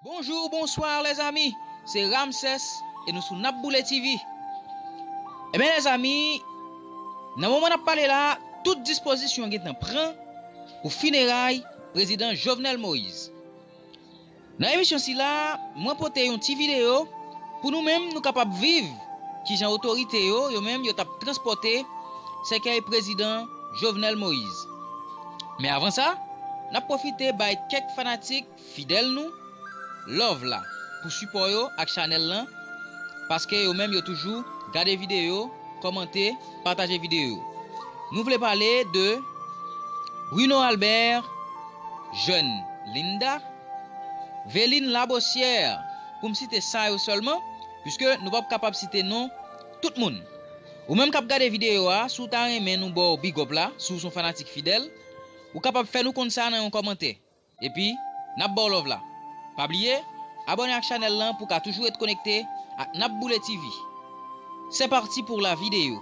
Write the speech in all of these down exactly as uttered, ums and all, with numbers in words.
Bonjou, bonswa, lèzami. Se Ramsès e nou sou N ap Boule T V. Ebyen, lèzami, nan moman n ap pale la, tout dispozisyon gentan pran pou fineray prezidan Jovenel Moïse. Nan emisyon sila, mwen pote yon ti videyo pou nou menm nou kapab viv kijan otorite yo, yo menm yo t ap transpòte sèkèy prezidan Jovenel Moïse. Men avan sa, n ap pwofite bay kèk fanatik fidèl nou love la pou sipò yo ak chanèl lan, paske yo menm yo toujou gade videyo, kòmante, pataje videyo. Nou vle pale de Bruno Albert, Jeune Linda, Veline Labossière, pou m site sa yo sèlman, piske nou p ap kapab site non tout moun. Ou menm k ap gade videyo a, si w ta renmen nou ba w big up la, si w se yon fanatik fidèl, ou kapab fè nou konn sa nan yon kòmantè. Epi, n ap ba w love la. Pa bliye, abòne ak chanèl lan pou w ka toujou ret konekte ak N ap Boule T V. C'est parti pour la vidéo.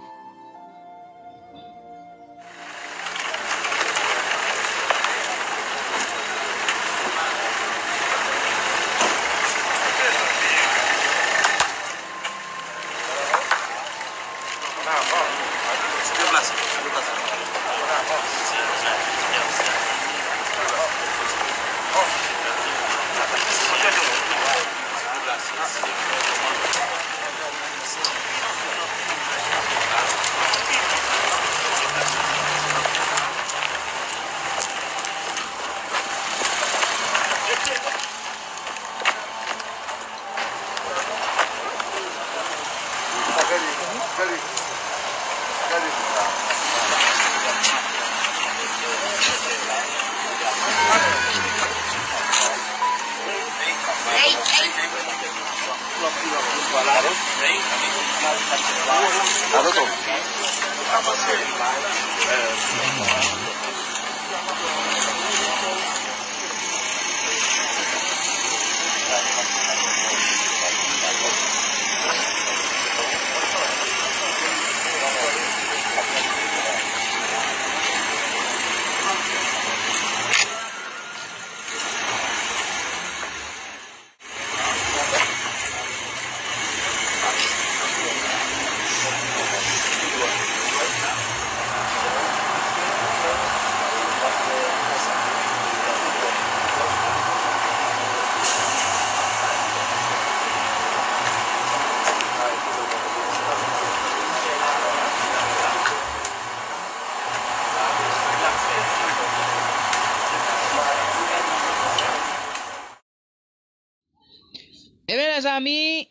Ebyen, lèzami,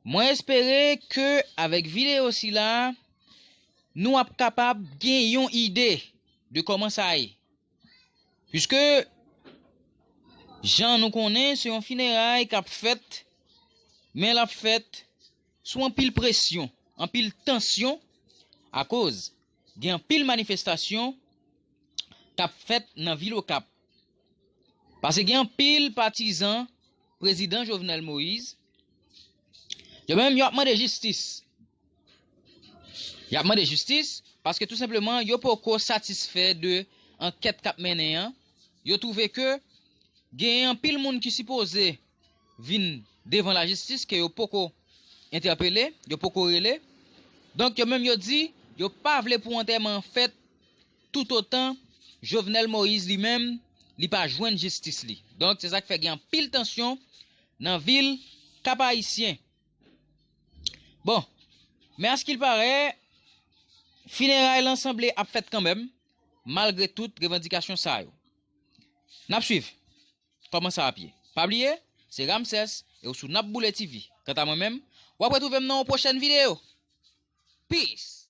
mwen espere ke avèk videyo sila, nou ap kapab gen yon ide de kòman sa ye. Piske, jan nou konnen, se yon fineray k ap fèt, men l ap fèt sou anpil presyon, anpil tansyon, akoz gen anpil manifestasyon k ap fèt nan vil Okap. Paske gen anpil patizan prezidan Jovenel Moïse, yo menm yo ap mande jistis. Y ap mande jistis paske tou senpleman yo poko satisfè de ankèt k ap mennen an. Yo twouve ke gen anpil moun ki sipoze vin devan lajistis ke yo poko entèpele, yo poko rele. Donk, yo menm yo di yo pa vle pou antèman an fèt toutotan Jovenel Moïse li menm, li pa jwenn jistis li. Donk, se sa k fè gen anpil tansyon nan vil Kap Ayisyen. Bon, men askilparè, fineray lan sanble ap fèt kanmenm, malgre tout revandikasyon sa yo. N ap swiv kòman sa ap ye. Pa bliye, se Ramsès e w sou N ap Boule T V. Kanta mwen menm, w ap retwouve m nan yon pwochèn videyo. Peace!